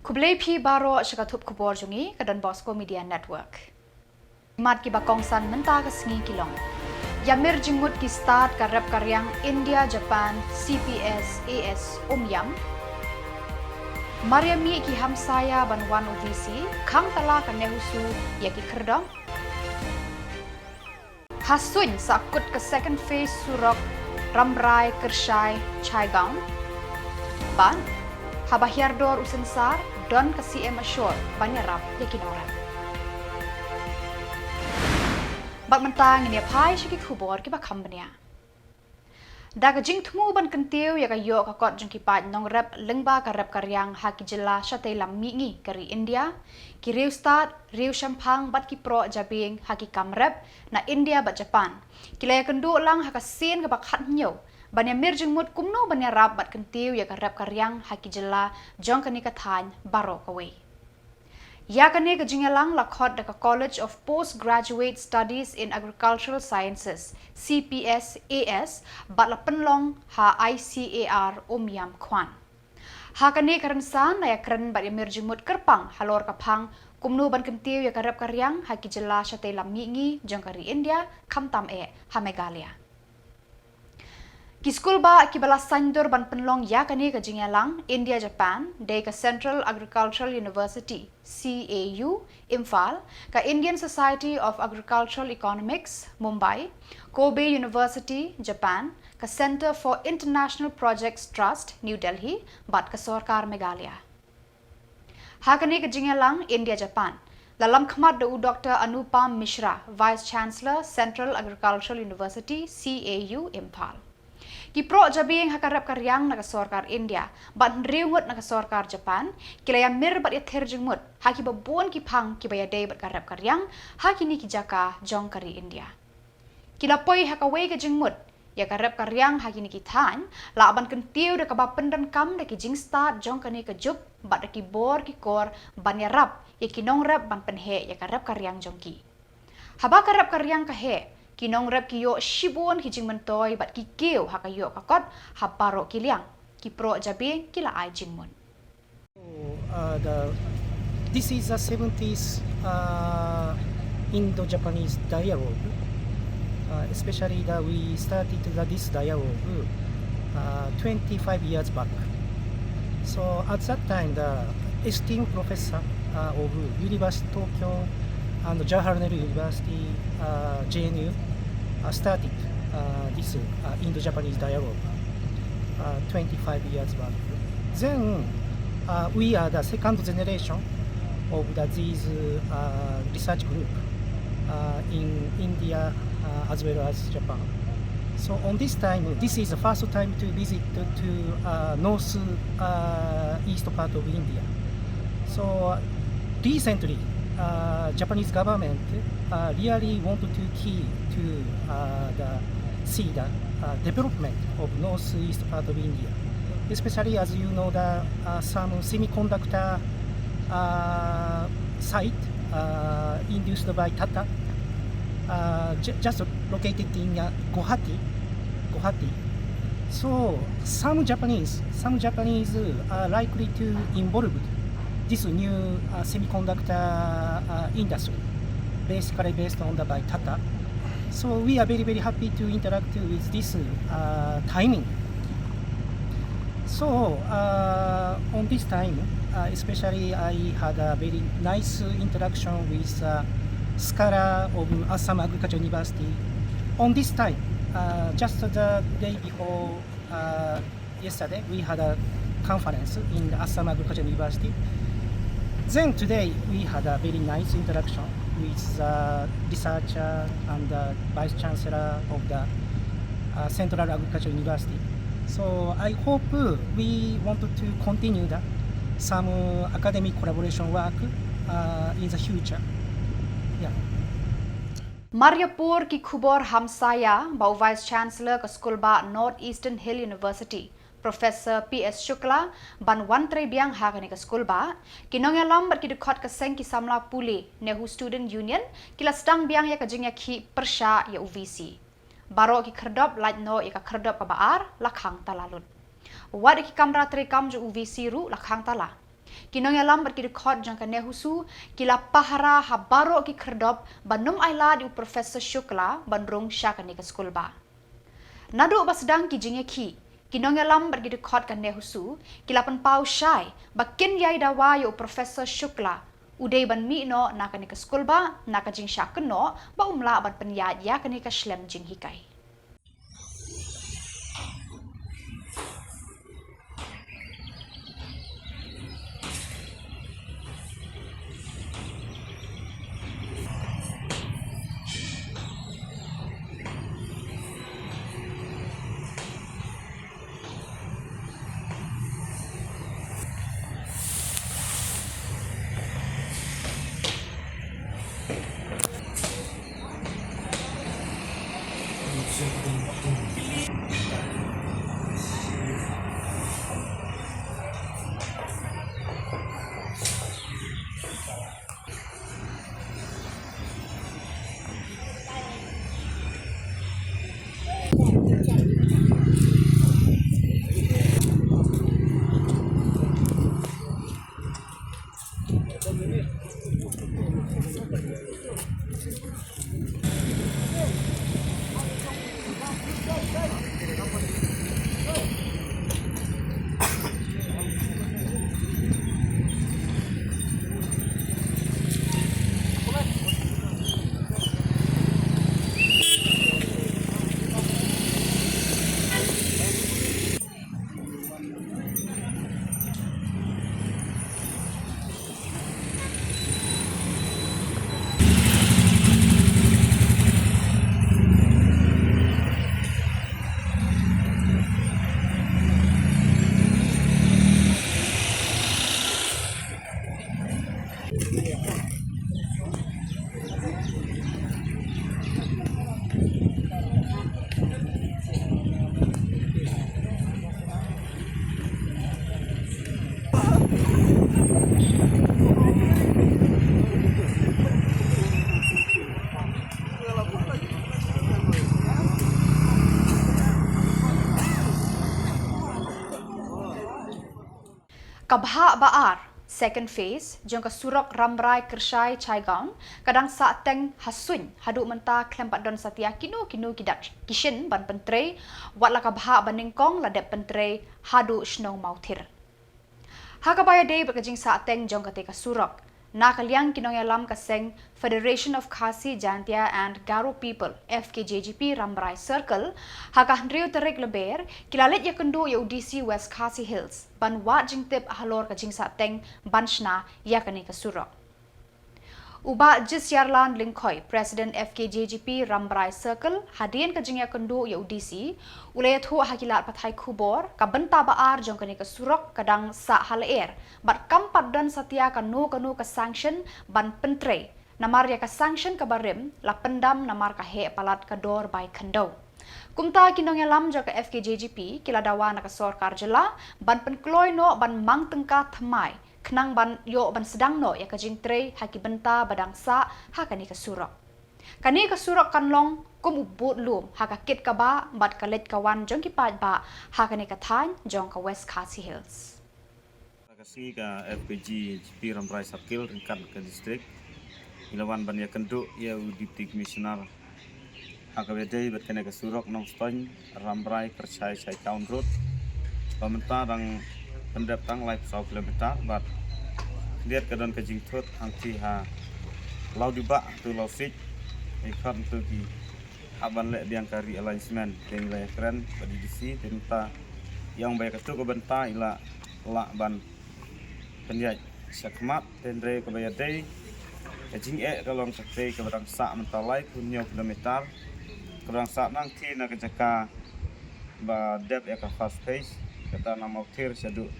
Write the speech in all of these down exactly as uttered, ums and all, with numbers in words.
Khublei phi baroh sha ka thup khubor jong ngi ka Don Bosco Media Network. Mat kiba kongsan mynta ka sngi ki long: Ïamir jingmut ki stad ka rep ka riang India Japan C P S A S Umiam. Mar ïamih ki hamsaïa ban wan u V C, khang tala ka NEHUSU ïa ki khyrdop. Ha suiñ sa kut ka second phase surok Rambrai Kyrshai Chaigaon. Bad haba hiar dor u synsar, don ka C M ashor ban ïarap ïa ki nongrep. Bad mynta ngin ïa phai sha ki khubor kiba kham bniah. Da ka jingthmu ban kyntiew ïa ka ïoh ka kot jong ki paid nongrep lyngba ka rep ka riang ha ki jylla shatei lam mihngi ka ri India, ki riewstad, riewshemphang bad ki proh jabieng ha ki kam rep na India bad Japan ki la ïakynduh lang ha ka sien kaba khathynñiew ban ïamir jingmut kumno ban ïarap bad kyntiew ïa ka rep ka riang ha ki jylla jong kane ka thaiñ baroh kawei. Ïa kane ka jingïalang la khot da ka College of Postgraduate Studies in Agricultural Sciences, C P S A S, bad la pynlong ha I C A R Umiam Khuan. Ha kane ka rynsan la ïakren bad ïamir jingmut kyrpang halor ka phang kumno ban kyntiew ïa ka rep ka riang ha ki jylla shatei lam mihngi jong ka ri India, khamtam eh ha Meghalaya. Ki skulbah kiba la saiñdur ban pynlong ïa kane ka jingïalang India Japan dei ka Central Agricultural University, C A U, Imphal, ka Indian Society of Agricultural Economics, Mumbai, Kobe University, Japan, ka Centre for International Projects Trust, New Delhi, bad ka sorkar Meghalaya. Ha kane ka jingïalang India Japan la lamkhmat da u Doctor Anupam Mishra, Vice Chancellor, Central Agricultural University, C A U, Imphal. Ki proh jabieng ha ka rep ka riang na ka sorkar India bad hynriew ngut na ka sorkar Japan ki la ïamir bad ïathir jingmut ha kiba bun ki phang kiba ïadei bad ka rep ka riang ha kine ki jaka jong ka ri India. Ki la poi ha kawei ka jingmut ïa ka rep ka riang ha kine ki thaiñ lah ban kyntiew da kaba pyndonkam da ki jingstad jong kane ka juk bad da ki bor ki kor ban ïarap ïa ki nongrep ban pynheh ïa ka rep ka riang jong ki. Haba ka rep ka riang ka heh, ki nongrep ki ïoh shibun ki jingmyntoi bad ki kiew ha ka ïoh ka kot ha baroh ki liang. Ki proh jabieng ki la ai jingmut. Uh, the, this is the seventieth uh, Indo-Japanese dialogue. Uh, especially that we started the, this dialogue uh, twenty-five years back. So at that time, the esteemed professor uh, of University of Tokyo and Jawaharlal University, uh, J N U, uh, started uh, this uh, Indo-Japanese dialogue uh, twenty-five years back. Then uh, we are the second generation of the, these uh, research group uh, in India uh, as well as Japan. So on this time, this is the first time to visit to uh, north uh, east part of India. So recently, uh, Japanese government uh, really wanted to key to uh, the see the uh, development of northeast part of India, especially as you know the uh, some semiconductor uh, site uh, induced by Tata, uh, ju- just located in uh, Guwahati, Guwahati. So some Japanese, some Japanese are likely to involve this new uh, semiconductor uh, industry, basically based on the by Tata. So we are very very happy to interact with this uh, timing. So uh, on this time, uh, especially I had a very nice interaction with uh, scholar of Assam Agriculture University. On this time, uh, just the day before uh, yesterday, we had a conference in the Assam Agriculture University. Then today, we had a very nice interaction with the researcher and the vice chancellor of the uh, Central Agriculture University. So I hope uh, we want to continue the, some uh, academic collaboration work uh, in the future. Yeah. Mar ïa pur ki khubor hamsaïa ba u Vice Chancellor ka skulbah North Eastern Hill University, Professor P S Shukla, ban wan trei biang ha kane ka skulbah, ki nongïalam bad ki dkhot ka seng ki samla pule NEHU Student Union ki la sdang biang ïa ka jingïakhih pyrshah ïa u V C. Baroh ki khyrdop lait noh ïa ka khyrdop kaba ar la khang tala lut. Wat ïa ki kamra treikam jong u V C ruh la khang tala. Ki nongïalam bad ki dkhot jong ka NEHUSU ki la pahara ha baroh ki khyrdop ban ym ailad ïa u Professor Shukla ban rung sha kane ka skulbah. Naduh ba sdang ki jingïakhih, ki nongïalam bad ki dkhot ka NEHUSU ki la pynpaw shai ba kin ïai dawa ïa u Professor Shukla u dei ban mih noh na kane ka skulbah na ka jingshah kynnoh ba um lah ban pynïaid ïa kane ka shlem jinghikai. Ka bhah ba ar, second phase, jong ka surok Rambrai Kyrshai Chaigaon, ka dang sah teng ha suin, haduh mynta khlem pat don satia kino kino ki dak ki shin ban pyntrei, wat la ka bhah ba nyngkong la dep pyntrei haduh shnong Mawthir. Ha kaba ïadei bad ka jingsah teng jong kata ka surok, na ka liang ki nongïalam ka seng Federation of Khasi Jaintia and Garo People, F K J G P Rambrai Circle, ha ka hynriew tarik Lber, ki la leit ïakynduh ïa u D C West Khasi Hills ban wad jingtip halor ka jingsah teng ban shna ïa kane ka surok. U Bah Jisiarlan Lyngkhoi, President F K J G P Rambrai Circle, hadien ka jingïakynduh ïa u D C, u la ïathuh ha ki lad pathai khubor, ka bynta ba ar jong kane ka surok ka dang sah ha lyer bad kam pat don satia kano kano ka sanction ban pyntrei. Namar ïa ka sanction kaba rim la pyndam namar ka heh palat ka dor bai khyndew. Kumta ki nongïalam jong ka F K J G P ki la dawa na ka sorkar jylla ban pynkloi noh ban mang tyngka thymmai khnang ban ïoh ban sdang noh ïa ka jingtrei ha ki bynta ba dang sah ha kane ka surok. Kane ka surok kan long kum u bud lum ha ka kit ka bah bad ka leit ka wan jong ki paidbah ha kane ka thaiñ jong ka West Khasi Hills. Ka sngi ka F K J G P Rambrai Circle ryngkat ka district ngi la wan ban ïakynduh ïa u Deputy Commissioner ha kaba ïadei bad kane ka surok Nongstoiñ Rambrai Kyrshai Chaigaon Road ba mynta dang pyndep tang laiphew saw kilometer bad khyndiat ka don ka jingthut hangtei ha Lawdibah to Lawsiej, ïa khot to ki hap ban leh biang ka realignment. Te ngi la ïakren bad D D C te mynta ïa ong ba ïa katu ka bynta i la lah ban pynïaid shakhmat. Te hynrei kaba ïadei ka jingeh ka long katei kaba dang sah mynta laiphew hynñiew kilometer, kaba dang sah nangthie na ka jaka ba dep ïa ka first phase, kata na Mawthir shaduh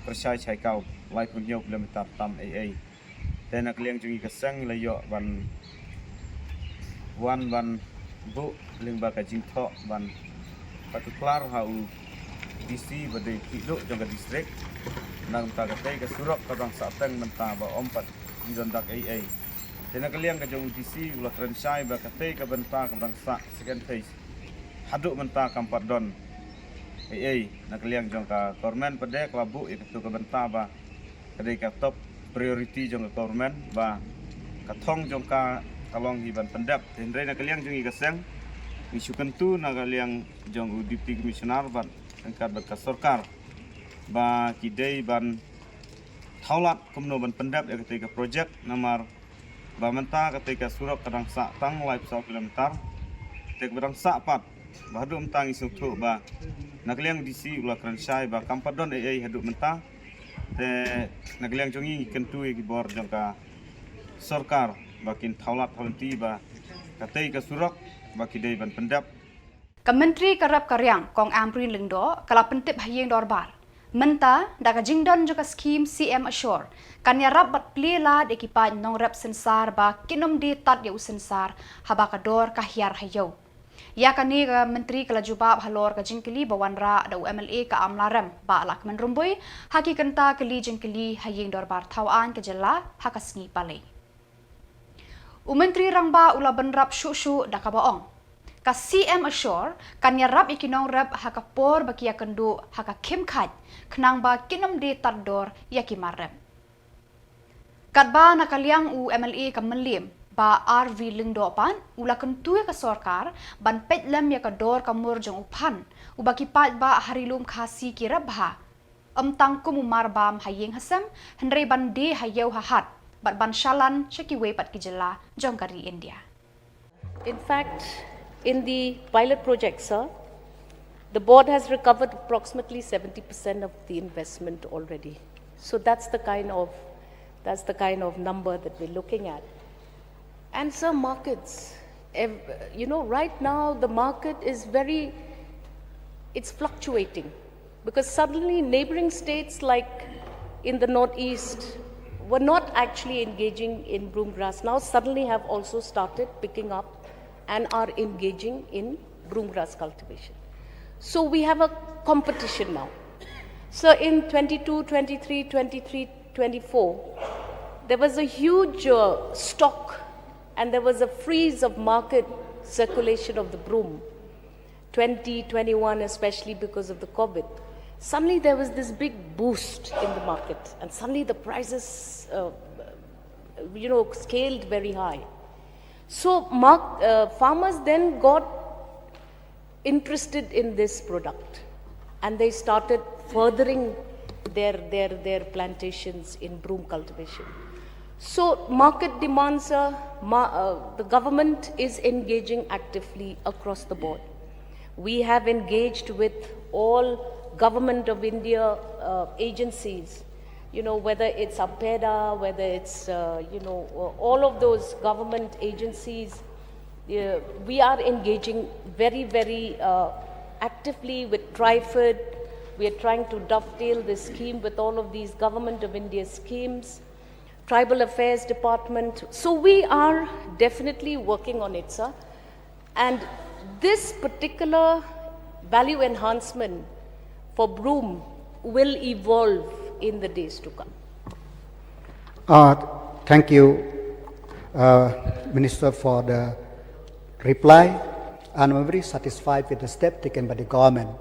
Kyrshai Chaigaon, laiphew hynñiew kilometer tam ei ei. Te na ka liang jong ngi ka seng la ïoh ban wan ban buh lyngba ka jingthoh ban particular ha u D C ba dei ki duh jong ka district. Na ka bynta katei ka surok ka dang sah teng mynta ba ym pat i don dak ei ei. Te na ka liang ka jong u D C u la kren shai ba katei ka bynta ka dang sah second phase haduh mynta kam pat don ei ei. Na ka liang jong ka government pat de ka la buh ïa katu ka bynta ba Ka dei ka top priority jong ka government ba ka thong jong ka ka long hi ban pyndep. Te hynrei na ka liang jong ngi ka seng, ngi shu kyntu na ka liang jong u Deputy Commissioner bad ryngkat bad ka sorkar ba ki dei ban thaw lad kumno ban pyndep ïa katei ka project, namar ba mynta katei ka surok ka dang sah tang laiphew saw kilometer. Te kaba dang sah pat, ba haduh mynta ngi sngewthuh ba na ka liang u D C u la kren shai ba kam pat don ei ei haduh mynta. Te na ka liang jong ngi, ngi kyntu ïa ki bor jong ka sorkar ba kin thaw lad thaw lynti ba katei ka surok ba ki dei ban pyndep. Ka Myntri ka rep ka riang, Kong Ampareen Lyngdoh, ka la pyntip ha ïing dorbar mynta, da ka jingdon jong ka skhim C M Assure, kan ïarap ban plie lad ïa ki paid nongrep sensar ba kin ym die tad ïa u sensar haba ka dor ka hiar ha ïew. Ïa kane ka Myntri ka la jubab halor ka jingkylli ba wanrah da u M L A ka Amlarem, Bah Lahkmen Rymbui, ha ki kynta kylli jingkylli ha ïing dorbar thawaiñ ka jylla ha ka sngi Palei. U Myntri Rangbah u la bynrap shuh shuh da kaba ong, ka C M Assure kan ïarap ïa ki nongrep ha ka por ba ki ïakynduh ha ka khim khait, khnang ba kin ym die tad dor ïa ki mar rep. Katba na ka liang u M L A ka Mylliem, Bah R V Lyngdoh pat u la kyntu ïa ka sorkar ban peit lem ïa ka dor ka mur jong u phan, uba ki paidbah ha Ri Lum Khasi ki rep bha, ym tang kum u marbam ha ïing ha sem, hynrei ban die ha ïew ha hat, bad ban shalan sha kiwei pat ki jylla jong ka ri India. In fact, in the pilot project, sir, the board has recovered approximately seventy percent of the investment already. So that's the kind of, that's the kind of number that we're looking at. And sir, markets, ev-, you know, right now the market is very, it's fluctuating. Because suddenly neighboring states like in the northeast were not actually engaging in broom grass, now suddenly have also started picking up and are engaging in broom grass cultivation. So we have a competition now. So in twenty-two, twenty-three, twenty-three, twenty-four, there was a huge, uh, stock and there was a freeze of market circulation of the broom. Twenty twenty-one, especially because of the COVID, suddenly there was this big boost in the market, and suddenly the prices, uh, you know, scaled very high. So mar-, uh, farmers then got interested in this product, and they started furthering their, their, their plantations in broom cultivation. So market demands are, ma-, uh, the government is engaging actively across the board. We have engaged with all Government of India, uh, agencies, you know, whether it's APEDA, whether it's, uh, you know, uh, all of those government agencies. Uh, we are engaging very, very, uh, actively with TRIFED. We are trying to dovetail this scheme with all of these Government of India schemes, Tribal Affairs Department. So we are definitely working on it, sir. And this particular value enhancement for broom will evolve in the days to come. Uh, thank you, uh, Minister, for the reply. And I'm very satisfied with the step taken by the government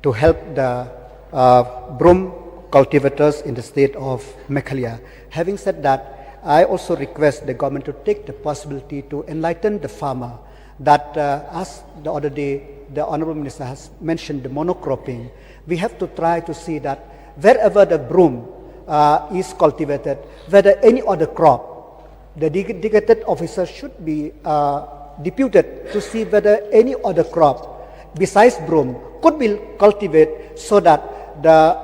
to help the, uh, broom cultivators in the state of Meghalaya. Having said that, I also request the government to take the possibility to enlighten the farmer that, uh, as the other day, the Honorable Minister has mentioned the monocropping, we have to try to see that wherever the broom, uh, is cultivated, whether any other crop, the de-, dedicated officer should be, uh, deputed to see whether any other crop besides broom could be cultivated so that the,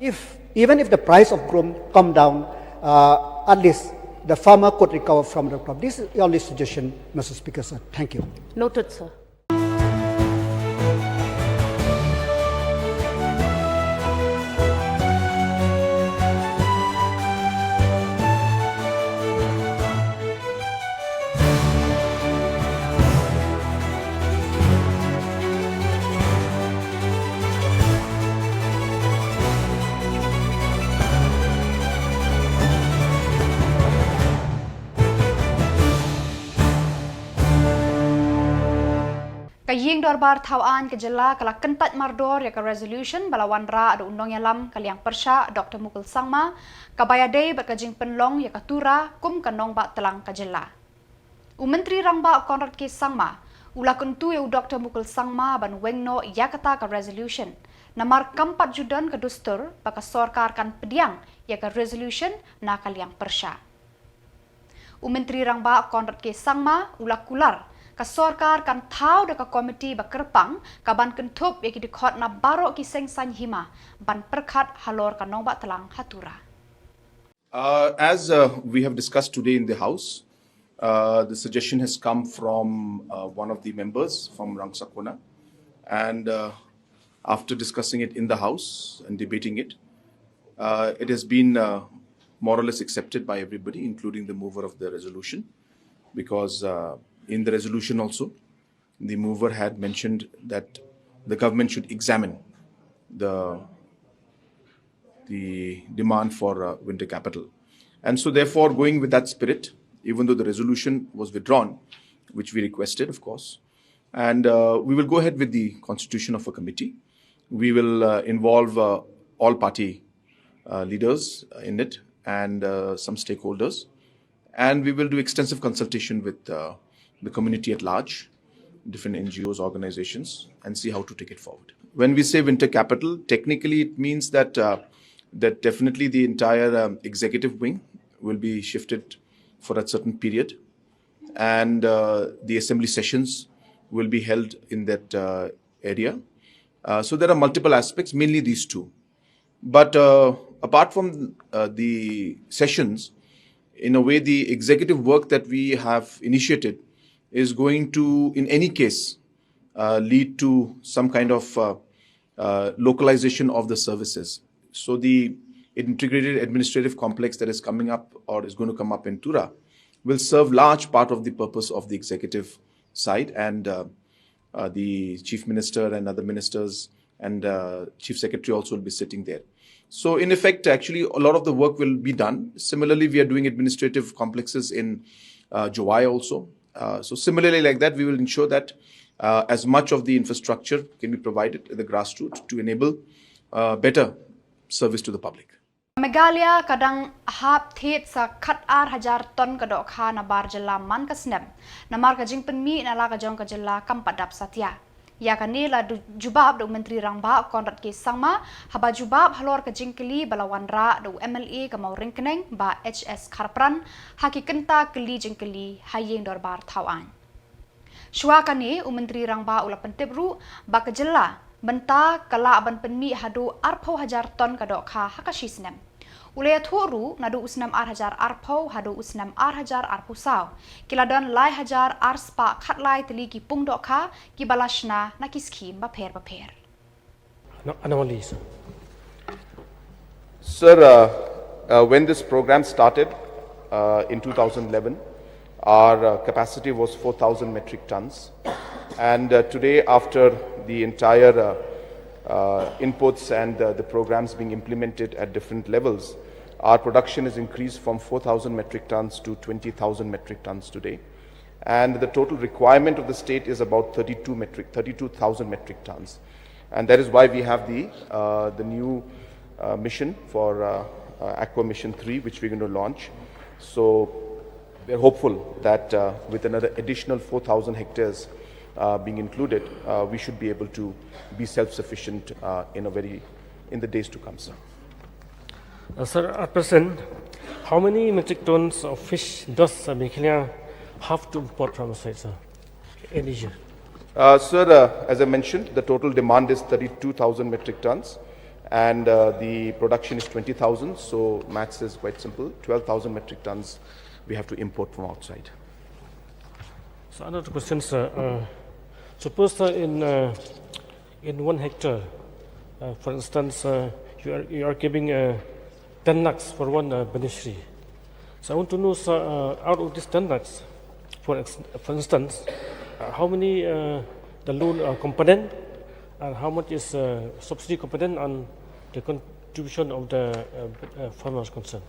if, even if the price of broom come down, uh, at least the farmer could recover from the crop. This is the only suggestion, Mister Speaker, sir. Thank you. Noted, sir. Ka Ïing Dorbar Thaw Aiñ ka jylla ka la kyntait mardor ïa ka resolution ba la wanrah da u nongïalam ka liang pyrshah Doctor Mukul Sangma, kaba ïadei bad ka jingpynlong ïa ka Tura kum ka nongbah tlang ka jylla. U Myntri Rangbah Conrad K Sangma u la kyntu ïa u Doctor Mukul Sangma ban weng noh ïa kata ka resolution, namar kam pat ju don ka dustur ba ka sorkar kan pdiang ïa ka resolution na ka liang pyrshah. U Myntri Rangbah Conrad K Sangma u la kular ka sorkar kan thaw da ka komiti ba kyrpang ka ban kynthup ïa ki dkhot na baroh ki seng saiñ hima ban pyrkhat halor ka nongbah tlang ha Tura. Uh, as uh, we have discussed today in the House, uh, the suggestion has come from uh, one of the members from Rangsakhona. And uh, after discussing it in the House and debating it, uh, it has been uh, more or less accepted by everybody, including the mover of the resolution, because uh, in the resolution also, the mover had mentioned that the government should examine the the demand for uh, winter capital. And so, therefore, going with that spirit, even though the resolution was withdrawn, which we requested, of course, and uh, we will go ahead with the constitution of a committee. We will uh, involve uh, all party uh, leaders in it and uh, some stakeholders. And we will do extensive consultation with uh, the community at large, different N G Os, organizations, and see how to take it forward. When we say winter capital, technically it means that uh, that definitely the entire um, executive wing will be shifted for a certain period, and uh, the assembly sessions will be held in that uh, area. Uh, so there are multiple aspects, mainly these two. But uh, apart from uh, the sessions, in a way, the executive work that we have initiated is going to, in any case, uh, lead to some kind of uh, uh, localization of the services. So the integrated administrative complex that is coming up or is going to come up in Tura will serve large part of the purpose of the executive side, and uh, uh, the chief minister and other ministers and uh, chief secretary also will be sitting there. So in effect, actually, a lot of the work will be done. Similarly, we are doing administrative complexes in uh, Jowai also. Uh, so similarly, like that, we will ensure that uh, as much of the infrastructure can be provided at the grassroots to enable uh, better service to the public. Meghalaya ka dang hap thied sa khat ar hajar ton ka dohkha na bar jylla man ka snem, namar ka jingpynmih na la ka jong ka jylla kam pat dap satia. Ïa kane la jubab da u Myntri Rangbah Conrad K Sangma haba jubab halor ka jingkylli ba la wanrah da u M L A ka Mawryngkneng Bah H S Kharpran ha ki kynta kylli jingkylli ha Ïing Dorbar Thaw Aiñ. Shuwa kane, u Myntri Rangbah u la pyntip ruh ba ka jylla mynta ka lah ban pynmih haduh arphew hajar ton ka dohkha ha ka shi snem. U la ïathuh ruh naduh u snem ar hajar arphew haduh u snem ar hajar arphew saw, ki la don lai hajar ar spah khatlai tylli ki pung dohkha kiba la shna na ki skhim bapher bapher. No, Anoli, sir. Sir, uh, uh, when this program started uh, in two thousand eleven, our uh, capacity was four thousand metric tons. And uh, today, after the entire uh, uh, inputs and uh, the programs being implemented at different levels, our production has increased from four thousand metric tons to twenty thousand metric tons today. And the total requirement of the state is about thirty-two metric, thirty-two thousand metric tons. And that is why we have the, uh, the new uh, mission for uh, uh, Aqua Mission three, which we're going to launch. So we're hopeful that uh, with another additional four thousand hectares uh, being included, uh, we should be able to be self-sufficient uh, in a very, in the days to come, sir. Uh, sir, at present, how many metric tons of fish does uh, Meghalaya have to import from outside, sir? Any year? Uh, sir, uh, as I mentioned, the total demand is thirty-two thousand metric tons, and uh, the production is twenty thousand, so maths is quite simple. Twelve thousand metric tons we have to import from outside. So another question, sir. Uh, suppose, sir, in uh, in one hectare, uh, for instance, uh, you are you are giving uh, ten lakhs for one uh, beneficiary. So I want to know, sir, uh, out of these ten lakhs, for ex- for instance, uh, how many uh, the loan uh, component, and how much is uh, subsidy component, and the contribution of the uh, uh, farmers concerned.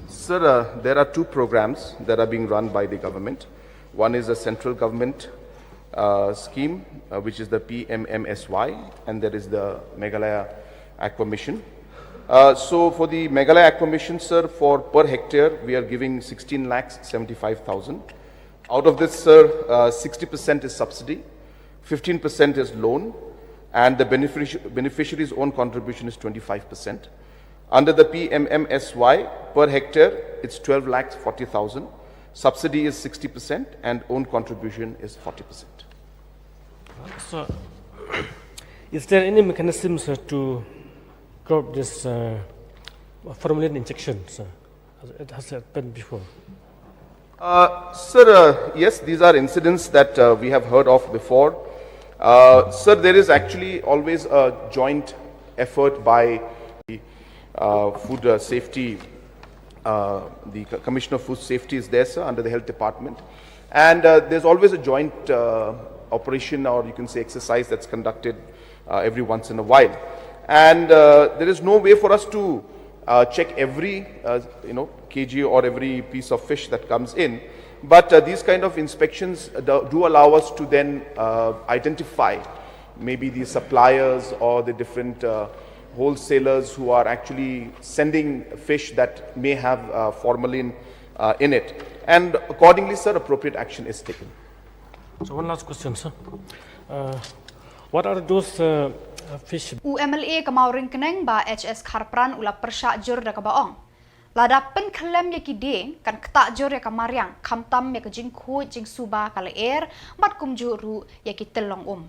Sir, uh, there are two programs that are being run by the government. One is a central government uh, scheme, uh, which is the P M M S Y, and there is the Meghalaya Aqua Mission. Uh, so for the Meghalaya Aqua Mission, sir, for per hectare, we are giving sixteen lakhs seventy-five thousand. Out of this, sir, uh, sixty percent is subsidy, fifteen percent is loan, and the benefici- beneficiary's own contribution is twenty-five percent. Under the P M M S Y, per hectare, it's twelve lakhs forty thousand. Subsidy is sixty percent and own contribution is forty percent. So, is there any mechanism, sir, to curb this uh, formalin injection, sir? Has it, has it happened before? Uh, sir, uh, yes, these are incidents that uh, we have heard of before. Uh, sir, there is actually always a joint effort by the uh, food uh, safety, uh, the Co- Commissioner of Food Safety is there, sir, under the Health Department. And uh, there's always a joint uh, operation, or you can say exercise, that's conducted uh, every once in a while. And uh, there is no way for us to uh, check every uh, you know K G or every piece of fish that comes in. But uh, these kind of inspections do, do allow us to then uh, identify maybe the suppliers or the different uh, wholesalers who are actually sending fish that may have uh, formalin uh, in it. And accordingly, sir, appropriate action is taken. So one last question, sir. Uh, what are those uh, uh, fish? U M L A ka Mawryngkneng Bah H S Kharpran u la pyrshah jur da kaba ong, lada pynkhyllem ïa ki dieng kan ktah jur ïa ka mariang, khamtam ïa ka jingkhuid jingsuba ka lyer bad kumjuh ruh ïa ki tyllong um.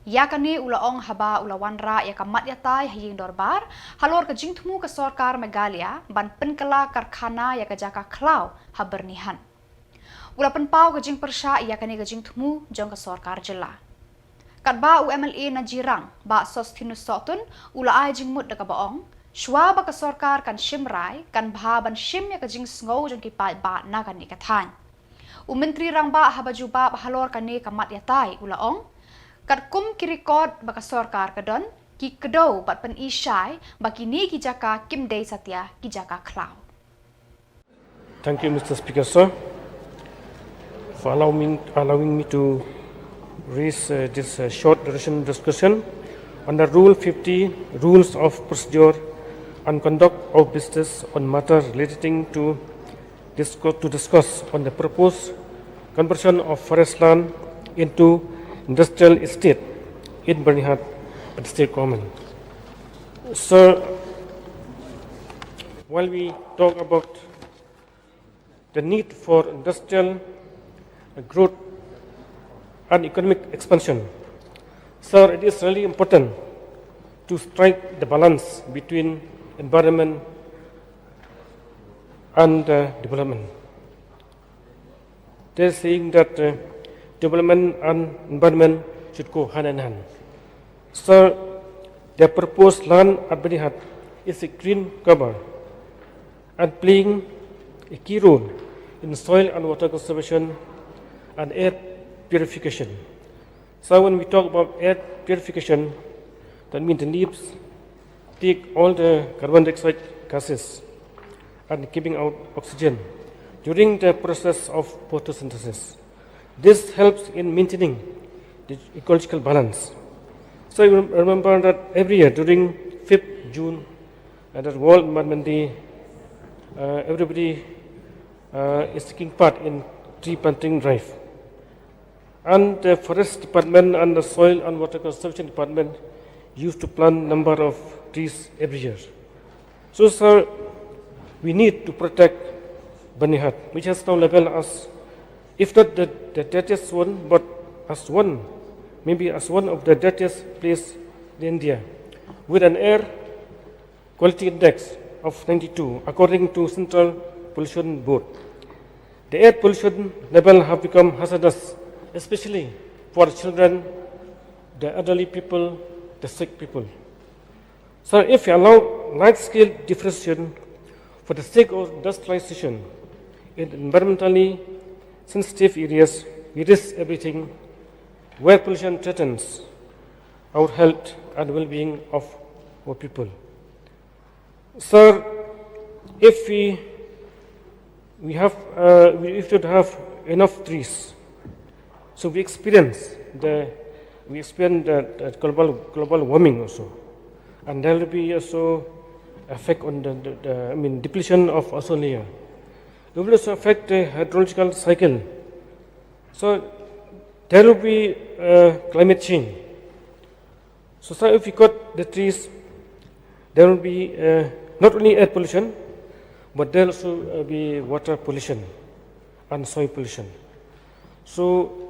Ïa kane u la ong haba u la wanrah ïa ka mat ïatai ha ïing dorbar halor ka jingthmu ka sorkar Meghalaya ban pynkylla karkhana ïa ka jaka khlaw ha Byrnihat. U la pynpaw ka jingpyrshah ïa kane ka jingthmu jong ka sorkar jylla. Katba u M L A na Jirang Bah Sosthenes Sohtun u la ai jingmut da kaba ong, shuwa ba ka sorkar kan shim rai, kan bha ban shim ïa ka jingsngew jong ki paidbah na kane ka thaiñ. U Myntri Rangbah haba jubab halor kane ka mat ïatai u la ong, katkum ki record ba ka sorkar ka don, ki kdew bad pyni shai ba kine ki jaka kim dei satia ki jaka khlaw. Thank you, Mister Speaker, sir, for allowing, allowing me to raise uh, this uh, short duration discussion under Rule fifty, Rules of Procedure and Conduct of Business on matter relating to discuss, to discuss on the proposed conversion of forest land into industrial estate in Byrnihat by the state government. Sir, while we talk about the need for industrial growth and economic expansion, sir, it is really important to strike the balance between environment and uh, development. They're saying that uh, development and environment should go hand in hand. So the proposed land at Byrnihat is a green cover and playing a key role in soil and water conservation and air purification. So when we talk about air purification, that means the leaves take all the carbon dioxide gases and giving out oxygen during the process of photosynthesis. This helps in maintaining the ecological balance. So you remember that every year during fifth June, and that World Environment Day, uh, everybody uh, is taking part in tree planting drive. And the forest department and the soil and water conservation department used to plant number of trees every year. So, sir, we need to protect Byrnihat, which has now labeled as, if not the, the dirtiest one, but as one, maybe as one of the dirtiest place in India, with an air quality index of ninety-two, according to Central Pollution Board. The air pollution level have become hazardous, especially for children, the elderly people, the sick people. So if we allow large-scale deforestation for the sake of industrialization in environmentally sensitive areas, we risk everything where pollution threatens our health and well-being of our people. Sir, if we, we have, uh, we, if we should have enough trees, So we experience the we experience the, the global global warming also, and there will be also effect on the, the, the I mean depletion of ozone layer. It will also affect the hydrological cycle. So there will be uh, climate change. So, so if we cut the trees, there will be uh, not only air pollution, but there will also uh, be water pollution and soil pollution. So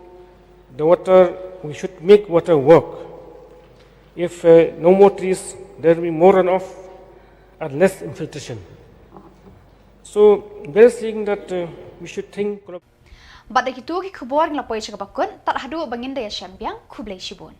the water, we should make water work. If uh, no more trees, there will be more runoff and less infiltration. So we're seeing that uh, we should think. Bad da kitu ki khubor ngi la poi sha kaba kut, tad haduh ba ngin da ïa shem biang, khublei shibun.